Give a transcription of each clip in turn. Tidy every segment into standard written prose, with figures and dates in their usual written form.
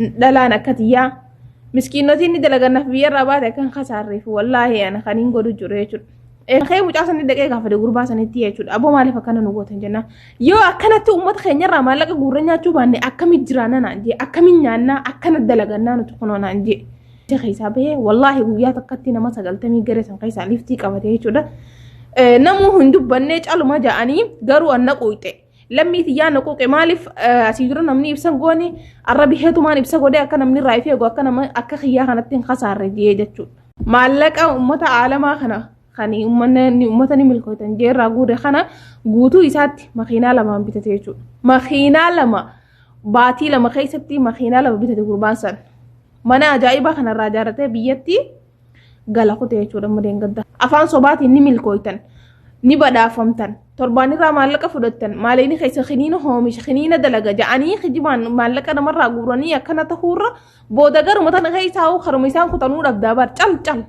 Dhalaan akka tiyyaa miskiinotiin ni dalagannaaf biyyarraa baate akkan kasaarreef wallaahi ana kan hin godhu jiru jechuudha. Kee mucaa sanii dhaqee gaafate gurbaa sanitti jechuudha. Aboo maaliif akkana nu gootan jennaan. Yoo akkanatti uummata keenyarraa maallaqa guurra nyaachuu baanne akkamitti jiraanna naan jee, akkamiin nyaannaa, akkana dalagannaa nuti kunoo naan jee. Keessaa bahee wallaahi guyyaa takkatti nama 90 garee san keessaa liftii qabate jechuudha. Namuu hin dubbannee caluma ja'anii garuu anna quuqxe. Lammii tiyyaa na quuqe. Maaliif asii dura namni ibsa goone arra biheetumaan ibsa godhee akka namni irraa ifeegu, akka nama akka kiyyaa kanatti hin kasaarre jee jechuudha. Maallaqa uummata aalamaa kana kan uummanni uummata ni milkootan jeerraa guure kana guutuu isaatti makiinaa lamaan bitate jechuudha. Makiinaa lama baatii 2 keessatti makiinaa 2 bitate gurbaan san. Mana ajaa'ibaa kanarraa ijaarratee biyyatti gala kute jechuudha madeen gadda. Afaan sobaatiin ni milkooytan, ni badhaafamtan, torbaan irraa maallaqa fudhattan, maallaqni keessa kiniina oomisha, kiniina dalaga ja'anii kijibaan maallaqa namarraa guuranii akkana tahuurra booda garuma tana keessaa karuma isaan kutanuu dhabdaa bar cal cal.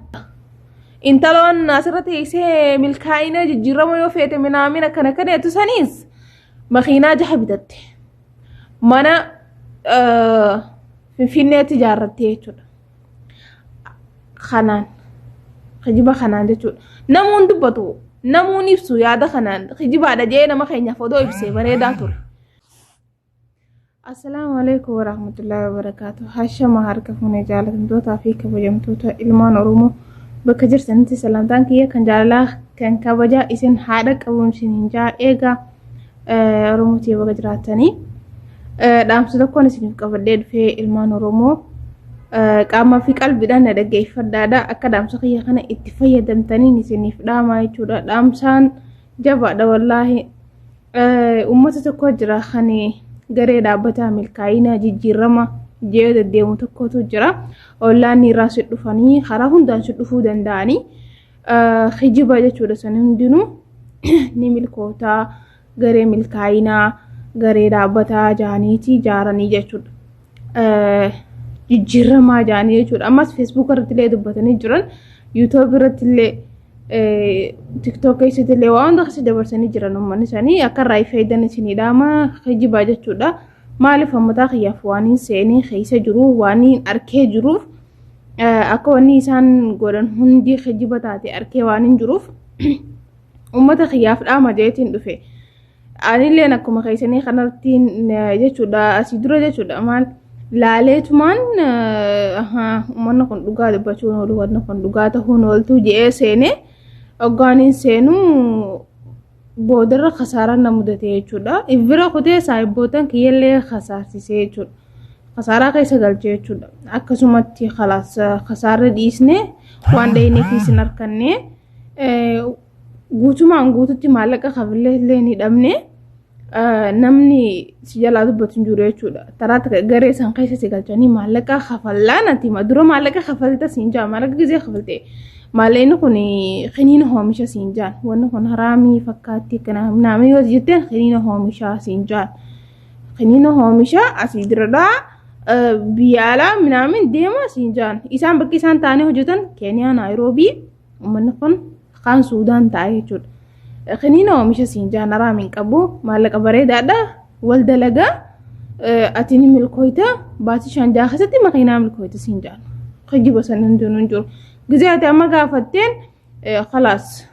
Intaloon asirra teessee milkaa'ina jijjiirama yoo feete minaamin akkana kana jettu saniis makiinaa jaha bitatte. Mana Finfinneetti ijaarratte jechuudha. Kanaan kijiba kanaan jechuudha. Namuun dubbatu, namuun ibsu yaada kanaan kijibaadha jee nama keenyaaf odoo ibsee bareedaa ture. Assalaamu alaikum warahmatullahi wabarakaatu. Hashama harka fuunee jaalatamtootaa fi kabajamtoota ilmaan Oromoo bakka jirtanitti salamtaan kiyya kan jaalalaa kan kabajaa isin haadha qabuun isin hin jaa eegaa Oromootii baga jiraattanii. Dhaamsa tokkoon isiniif qabadhee dhufee ilmaan Oromoo qaamaa fi qalbiidhaan na dhaggeeffadhaadha. Akka dhaamsa kiyya kana itti fayyadamtaniin isiniif dhaamaa jechuudha. Dhaamsaan jabaadha wallaahi. Uummata tokko jira kan garee dhaabbataa milkaa'ina jijjiirama jee deddeemu tokkotu jira. Ollaan irraa si dhufanii karaa hundaan si dhufuu danda'anii kijiba jechuudha san hundinuu ni milkootaa garee milkaa'inaa garee dhaabbataa jaaniitii ijaaranii jechuudha. Jijjiiramaa jaanii jechuudha. Ammas Facebook irratti illee dubbatanii jiran, YouTube irratti illee, TikTok keessatti illee waan hunda keessa dabarsanii jiran uummanni isaanii akka irraa fayyadan isinii dhaama kijibaa jechuudha. Maaliif mataa kiyyaaf waan hin seenee keessa jiru waan hin arkee jiruuf akka wanni isaan godhan hundi kijiba taate arkee waan hin jiruuf uummata kiyyaaf dhaama jeetiin dhufe. Anilleen akkuma keessanii kanatti jechuudha asii dura jechuudha maal laaleetumaan uummanni kun dhugaa dubbachuun oolu, wanni kun dhugaa ta'uun ooltuu je'ee seenee hoggaaniin seenuu boodarra kasaaraan na mudate jechuudha. Bira kutee saahibbootan kiyyallee kasaarsisee jechuudha. Kasaaraa keessa galchee jechuudha. Akkasumatti kalaas kasaarra dhiisnee waan dhayinee fi isin harkannee guutumaan guututti maallaqa kafallee illee ni dhabne, namni si jalaa dubbatu hin jiru jechuudha. Taraa garee san keessa si galchanii maallaqa kafallaan ati dura maallaqa kafalta siin jaa, maallaqa gizee kafalte maallaqni kun kiniina oomisha siin jaan, wanni kun haraamii fakkaatti kana naamni yoo jetteen kiniina oomishaa siin jaan, kiniina oomisha asii diradhaa biyya alaa minaamin deema siin jaan. Isaan bakki isaan taa'anii hojjetan Keeniyaa Naayiroobii, uummanni kun kaan Suudaan taa'e jechuudha. Kiniina oomisha siin jaan, haraam hin qabu, maallaqa bareedaadha, wal dalagaa, ati ni milkooyta, baatii 5 6 keessatti makiinaa milkooyta siin jaan. Kijiba san hundinuu hin jiru. Gizee ati amma gaafatteen khalaas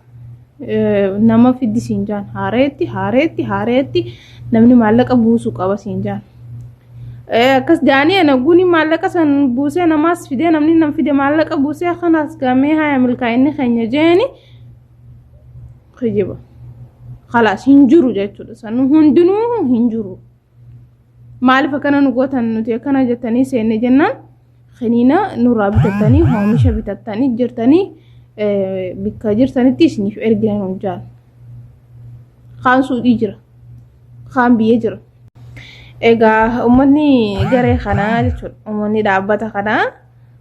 nama fiddi siin jaan, haareetti haareetti haareetti namni maallaqa buusuu qaba siin jaan. Akkas jaanii ana guni maallaqa san buusee namaas fidee namni nam fide maallaqa buusee kanaas gamee haya milkaa'inni keenya jeeni kijiba. Khalaas hin jiru jechuudha. San hundinuu hin jiru. Maaliif akkana nu gootan nuti akkana jettanii seenne jennaan kiniina nurraa bitattanii oomisha bitattanii jirtanii bikka jirtanitti isiniif ergina nuun jaan. Kaan suudhii jira. Kaan biyya jira. Egaa uummanni garee kanaa jechuudha. Uummanni dhaabbata kanaa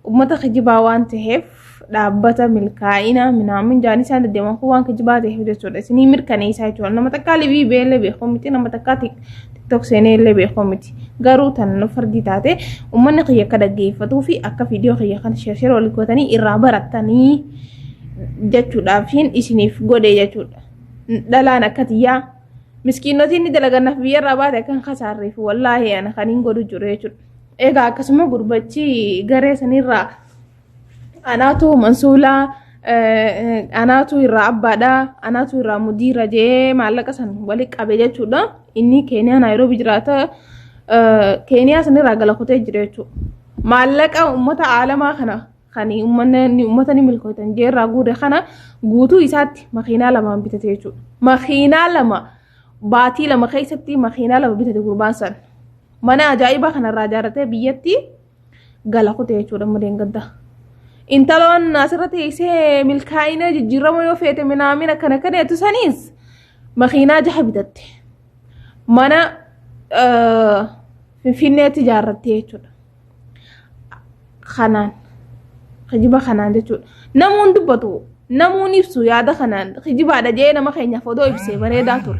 uummata kijibaa waan ta'eef dhaabbata milkaa'ina minaamin jaan isaan deddeeman kun waan kijibaa ta'eef jechuudha. Isinii mirkaneessaa jechuudha. Nama takkaa libii beellee beekuu miti, nama takkaa TikTok seenee illee beekuu miti. Garuu tan fardii taate uummanni kiyya akka dhaggeeffatuu fi akka viidiyoo kiyya kana share share walii gootanii irraa barattanii jechuudhaaf isiniif godhe jechuudha. Dhalaan akka tiyyaa miskiinotiin ni dalagannaaf biyyarraa baate akkan kasaarreef wallaahi ana kan hin godhu jiru jechuudha. Egaa akkasuma gurbachi garee sanirraa anaatu mansuulaa, anaatu irraa abbaadha, anaatu irraa mudiira jee maallaqa san wali qabe jechuudha. Inni Keeniyaa Naayiroobii jiraata. Keeniyaa sanirraa gala kutee jira jechuudha. Maallaqa uummata aalamaa kana kan uummanni uummata ni milkootan jeerraa guure kana guutuu isaatti makiinaa lamaan bitate jechuudha. Makiinaa 2 baatii 2 keessatti makiinaa 2 bitate gurbaan san. Mana ajaa'ibaa kanarraa ijaarratee biyyatti gala kute jechuudha madeen gaddaa. Intaloon asirra teessee milkaa'ina jijjiirama yoo feete minaamina kana kana jettu saniis makiinaa 6 bitatte. Mana Finfinneetti ijaarratte jechuudha. Kanaan kijiba kanaan jechuudha. Namuun dubbatu, namuun ibsu yaada kanaan kijibaadha jee nama keenyaaf odoo ibsee bareedaa ture.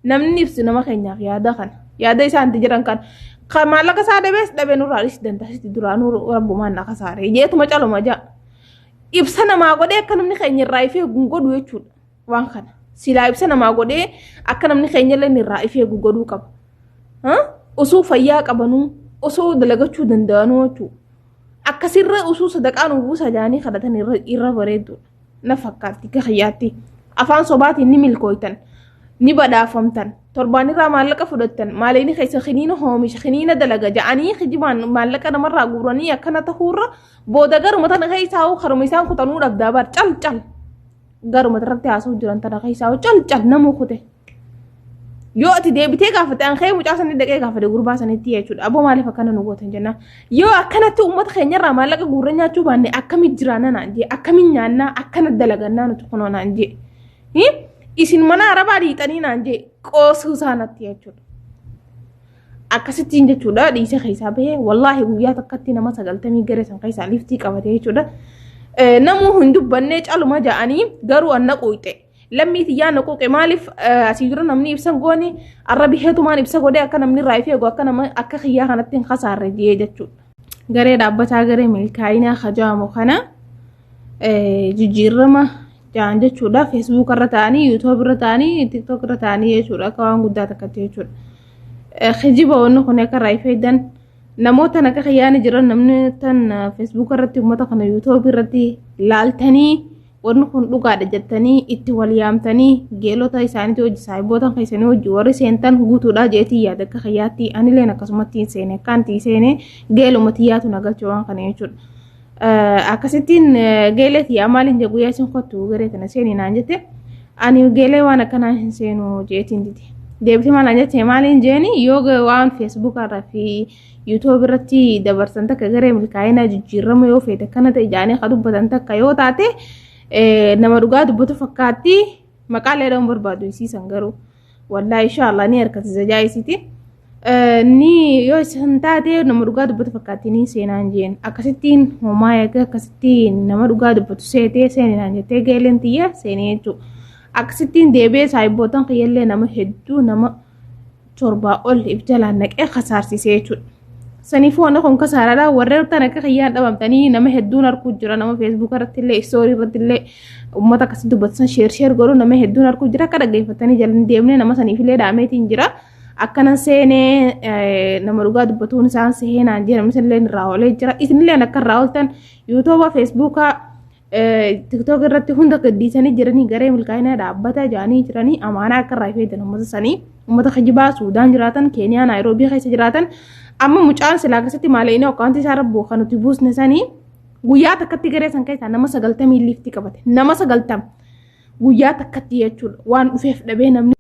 Namni ibsu nama keenyaaf yaada kana. Yaada isaan itti jiran kana. Kan maallaqa isaa dhabees dhabee nurraa dhisi danda'a duraanuu rabbumaan na kasaare jeetuma caluma ja'a. Ibsa namaa godhee akka namni keenya irraa ifee godhu jechuudha waan kana. Silaa ibsa namaa godhee akka namni keenya illee irraa ifee godhuu qaba. Osoo fayyaa qabanuu, osoo dalagachuu danda'anuu jechuudha. Akkasirra osoo sadaqaa nu buusa jaanii kadhatan irra bareedduudha. Na fakkaatti kiyyaatti. Afaan sobaatiin ni milkooytan. Ni badhaafamtan. Torbaan irraa maallaqa fudhattan. Maallaqni keessa kiniina oomisha, kiniina dalaga ja'anii kijibaan maallaqa namarraa guuranii akkana tahuurra booda garuma tana keessaa karuma isaan kutanuu dhabdaa bar cal cal. Garuma irratti haasa'u jiran tana keessaa cal cal namuu kute. Yoo ati deebitee gaafatte, an ka'ee mucaa sanii dhaqee gaafate gurbaa sanitti jechuudha. Aboo, maaliif akkana nu gootan jennaan. Yoo akkanatti uummata keenyarraa maallaqa guurra nyaachuu baanne akkamitti jiraanna naan jee, akkamiin nyaannaa, akkana dalagannaa nuti kunoo naan jee. Isin mana arabaa dhiixanii naan jee qoosuu isaanatti jechuudha. Akkasittiin jechuudha dhiisa keessaa bahee wallaahi guyyaa takkatti nama 90 garee san keessaa liftii qabate jechuudha. Namuu hin dubbannee caluma ja'anii garuu anna quuqxe. Lammii tiyyaa na quuqe. Maaliif asii dura namni ibsan goone arra biheetumaan ibsa godhee akka namni irraa ifee eegu, akka nama akka kiyyaa kanatti hin kasaarre jee jechuudha. Garee dhaabbataa garee milkaa'inaa kajaamu kana jijjiirama ja'an jechuudha. Feesbuuk irra ta'anii, yuutuub irra ta'anii, tiktook irra ta'anii jechuudha, akka waan guddaa takkatti jechuudha. Kijiba wanni kun akka irraa ifeeddan namoota akka kiyyaani jiran, namni tan feesbuuk irratti, uummata kana yuutuub irratti laaltanii wanni kun dhugaadha jettanii itti wal yaamtanii geelota isaaniitii hojii saahiboota keessanii hojii warri seentan guutuudha jeetii yaada akka kiyyaatti. Anileen akkasumatti hin seene, akkaan itti seene geeluma tiyyaatu na galche waan kana jechuudha. Akkasittiin geelee tiyyaa maaliin jedhu, guyyaa isin kottu garee tana seenii naan jette, ani geelee waan akkanaa hin seenu jeetiin dide. Deebitee maal naan jette, maaliin jeeni, yoo waan feesbuukaa irraa fi yuutuub irratti dabarsan takka garee milkaa'inaa jijjiirama yoo feete akkana ta'e jaanii ka dubbatan takka yoo taate nama dhugaa dubbatu fakkaatti, maqaalee dhahuun barbaadu isiisan garuu wallaahi inshaallah ni harkatti zajaa isiiti. Ni yoo isan taate nama dhugaa dubbatu fakkaatti ni seenaan jeen, akkasittiin homaa eega akkasittiin nama dhugaa dubbatu seetee seeninaan jettee geeleen tiyya seenee jechuudha. Akkasittiin deebi'ee saahibbootan kiyyallee nama hedduu, nama 7 ol if jalaan naqee kasaarsiisee jechuudha. Saniifuu wanni kun kasaaraadha. Warreen tan akka kiyyaan dhabamtanii nama hedduun arguu jira. Nama feesbuuk irratti illee, istoorii irratti illee uummata akkasii dubbatan share share godhu nama hedduun arguu jira. Akka dhaggeeffatanii jalan deemnee nama saniif illee dhaameetiin jira. Akkana seenee nama dhugaa dubbatuun isaan seenaan jira. Namni illee irraa oolee jira. Isinillee akka irraa ooltan yuutuuba, feesbuukaa, tiktook irratti hunda gaddiisanii jiranii garee milkaa'inaa dhaabbata jedhanii jiranii amaanaa akka irraa fayyadaman uummata sanii, uummata kijibaa Suudaan jiraatan, Keeniyaa Naayiroobii keessa jiraatan. Amma mucaan silaa keessatti maallaqni akkaawuntii isaa rabboo kan nuti buusne sanii guyyaa takkatti garee san keessaa nama 90 liiftii qabate, nama 90 guyyaa takkatti jechuudha, waan dhufeef dhabee namni.